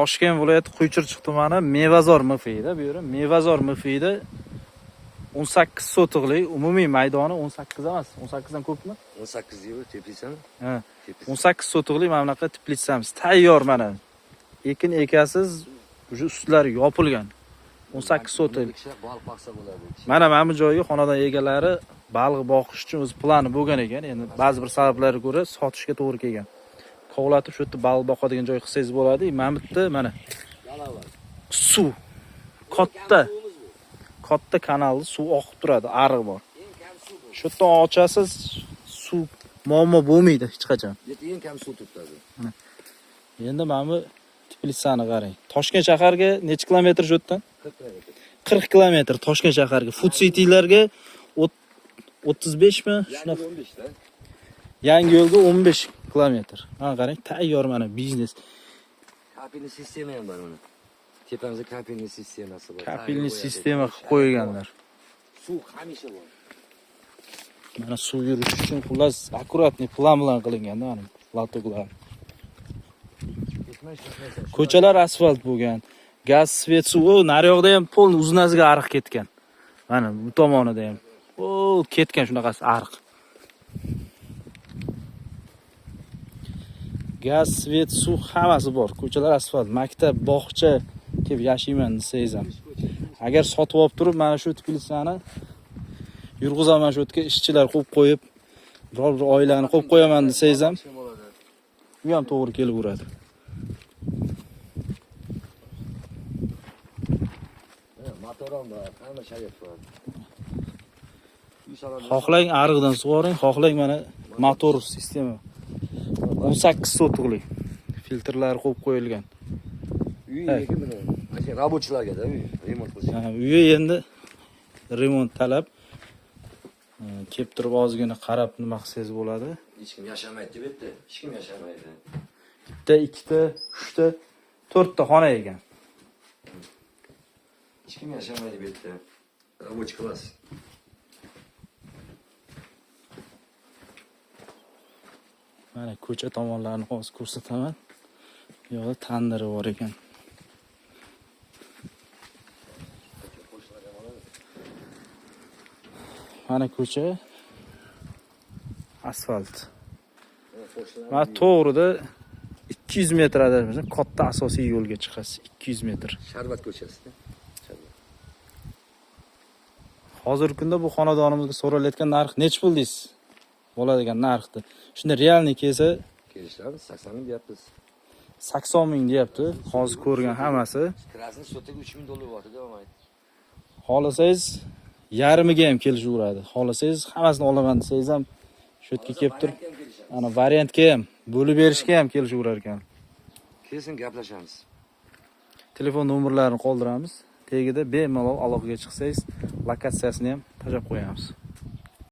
Toshkent viloyati Quychirchiq tumani Mevazor MFIda, bu yeri Mevazor MFIda 18 sotixlik umumiy maydoni 18 emas, 18 dan ko'pmi? 18 yil teplitsami? Ha. Teplitsa. 18 sotixlik mana bunaqa teplitsamiz tayyor mana. Ekin ekasiz, уже ustlari yopilgan. 18 sotix. Kishi baliq boqsa bo'ladi. Mana bu joyga xonadon egalari baliq boqish uchun o'z plani bo'lgan ekan. Endi ba'zi bir sabablarga ko'ra sotishga to'g'ri kelgan. Kovlatib shu yerda baliq boqadigan joy qilsangiz bo'ladi. Mana bu yerda mana suv katta katta kanalda suv oqib turadi, ariq bor. Eng kam suv bu. Shu yerdan ochasiz, suv muammo bo'lmaydi hech qachon. Bu yerda eng kam suv turadi. Endi mana bu teplitsani qarang. Toshkent shaharga necha kilometr shu yerdan? 40 kilometr. 40 kilometr Toshkent shaharga. Food Citylarga 35 mi? Shunaqa. Yangi 15 da. Yangi yo'lga 15 kilometr. Mana qarang, tayyor mana biznes. Капельный sistema ham bor uni. Tepamizda капельный sistemasi bor. Капельный sistema qilib qo'yganlar. Suv hamisha bor. Mana suv yurish uchun xullas аккуратный plan bilan qilinganda mana лоток lar. Ko'chalar asfalt bo'lgan. Gaz, свет, suv, o naryoqda ham pol uzunasiga ariq ketgan. Mana bu tomonida ham. O ketgan shunaqasi ariq. Gaz, свет, suv hammasi bor. Ko'chalar asfalt, maktab, bog'cha kelib yashayman desangiz ham. Agar sotib olib turib mana shu teplitsani yurg'izaman shu yerga ishchilar qo'yib qo'yib, biror bir oilani qo'yib qo'yaman desangiz ham u ham to'g'ri kelaveradi. Motor ham bor, hamma sharoit bor. Uy soladi. Xohlang ariqdan sug'oring, xohlang mana motor sistema. 18 sotixlik filtrlari qo'yib qo'yilgan. Uy Ha. lekin buni. Mana shu рабочий larga da uy remont qilish. Ha, uyi endi remont talab. Kelib turib ozgina qarab nima qilsangiz bo'ladi. Hech kim yashamaydi bu yerda. Hech kim yashamaydi. Bitta, ikkita, uchta, to'rtta xona ekan. Hech kim yashamaydi bu yerda. Рабочий класс. Mana ko'cha tomonlarini hozir ko'rsataman. Bu yoqda tandiri bor ekan. Mana ko'cha asfalt. Mana to'g'rida 200 metr adashmasam katta asosiy yo'lga chiqasiz. 200 metr. Sharbat ko'chasida. Sharbat. Hozirgi kunda bu xonadonimizga so'ralayotgan narx nechi pul deysiz? Bo'ladigan narxni. Shunda реальный kelsa Kelishamiz, 80 ming deyapmiz. 80 ming deyapti. Hozir ko'rgan hammasi. Красный sotiga 3000 dollar bo'lyapti, davom ayt. Xohlasangiz yarmiga ham kelishaveradi. Xohlasangiz hammasini olaman desangiz ham shu yerga kelib turib, ana variantga ham, bo'lib berishga ham kelishaverar ekan. Kelsin gaplashamiz. Telefon nomerlarini qoldiramiz. Tagida bemalol aloqaga chiqsangiz, lokatsiyasini ham tashlab qo'yamiz.